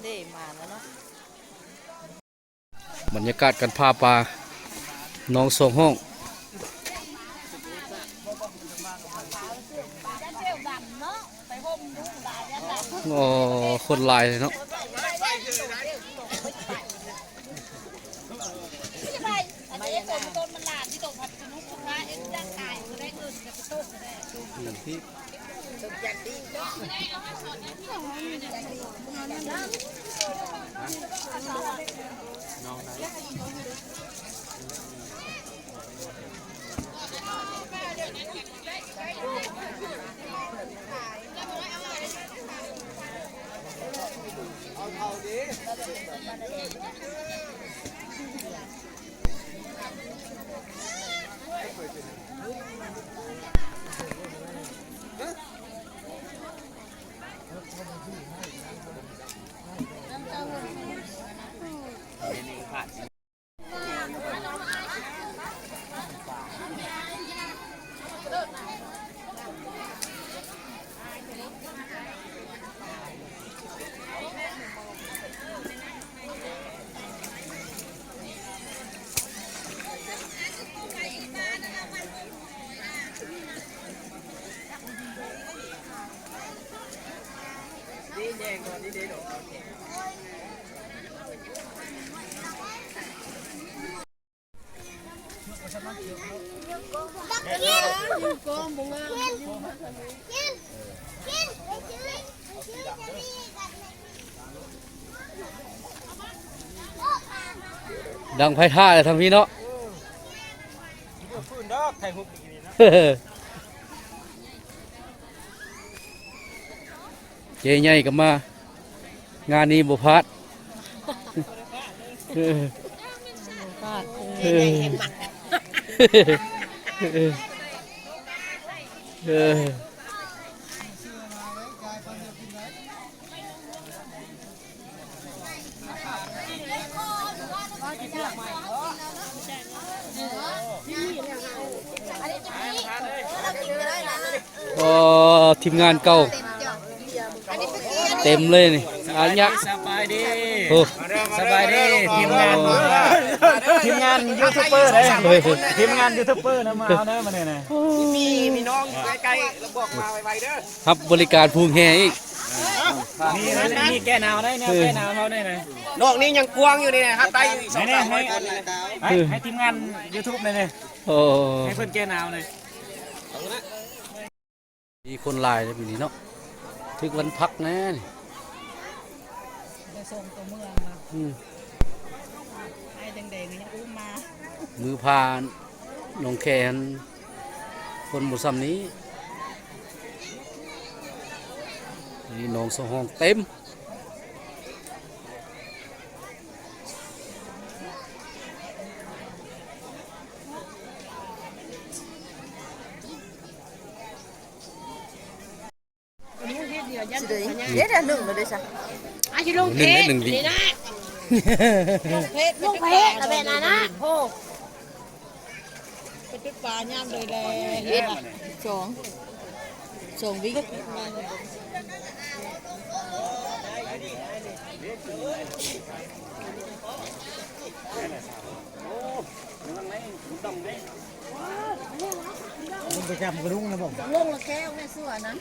ເດ້ ມາແລ້ວເນາະ. ບັນຍາກາດການຜ່າປາໜອງສອງຫ້ອງ. ອໍ ຄົນຫຼາຍເນາະ. ດັງໄຟທ້າແລ້ວທາງພີ້ເນາະ. ເອີ ບໍ່ຟື້ນດອກ ຖ່າຍຮູບດີນີ້ນະ. ເຈ້ໃຫຍ່ກໍມາ ງານນີ້ບໍ່ພາດ. ເອີ ບໍ່ພາດ ເອີ ເຈົ້ໃຫຍ່ແຮງມັກ. ເອີ ເອີ. ອໍ ທີມງານເກົ່າ ເຕັມເລີຍນີ້. ອາຍະ ສະບາຍດີ. ໂອ້ ສະບາຍດີ ທີມງານ ທີມງານຢູທູບເບີເດ້. ໂອ້ຍ ທີມງານຢູທູບເບີນະ ມາເອົາເດີມື້ນີ້ນະ. ມີ ມີນ້ອງຢູ່ໃກ້ໆ ບອກມາໄວໆເດີ. ຮັບບໍລິການຜູກແຮ່ອີກ. ມີ ມີແກ້ໜາວໄດ້ ແນວແກ້ໜາວເຮົາໄດ້ນະ. ນອກນີ້ຍັງກວ້າງຢູ່ນີ້ນະ ຮັບໄດ້ຢູ່ອີກສອງສາມຮ້ອຍຄົນນີ້ນະ. ໃຫ້ ໃຫ້ທີມງານຢູທູບແດ່ນີ້. ໂອ້ ໃຫ້ເພິ່ນແກ້ໜາວແດ່. ມີຄົນຫຼາຍເດ້ມື້ນີ້ເນາະ ຖືກວັນພັກແດ່ນີ້. ໄດ້ສົ່ງຕົວເມືອງມາ. ອືມ ອ້າຍແດງໆ ກໍຍັງອຸ້ມມາ. ມື້ຜ່ານໜອງແຄຫັ້ນ ຄົນບໍ່ຊ່ຳນີ້. ນີ້ໜອງສອງຫ້ອງເຕັມ. ຊິໄດ້ ເດ້ ເດ້ ໜຶ່ງແລ້ວເດ້ຊະ. ອາ ຊິລົງເພຈ ໜຶ່ງ ນີ້ນະ ລົງເພຈ ລົງເພຈລະແມ່ນນະ. ໂອ້ ໄປຕຶກປາຍາມເລີຍແຫຼະ. ເຮັດ ສອງ ສອງວິ. ມັນໄປຈັບກະດຸງນະບໍ່? ລົງລະແກ້ວແມ່ຊົ່ວນະ.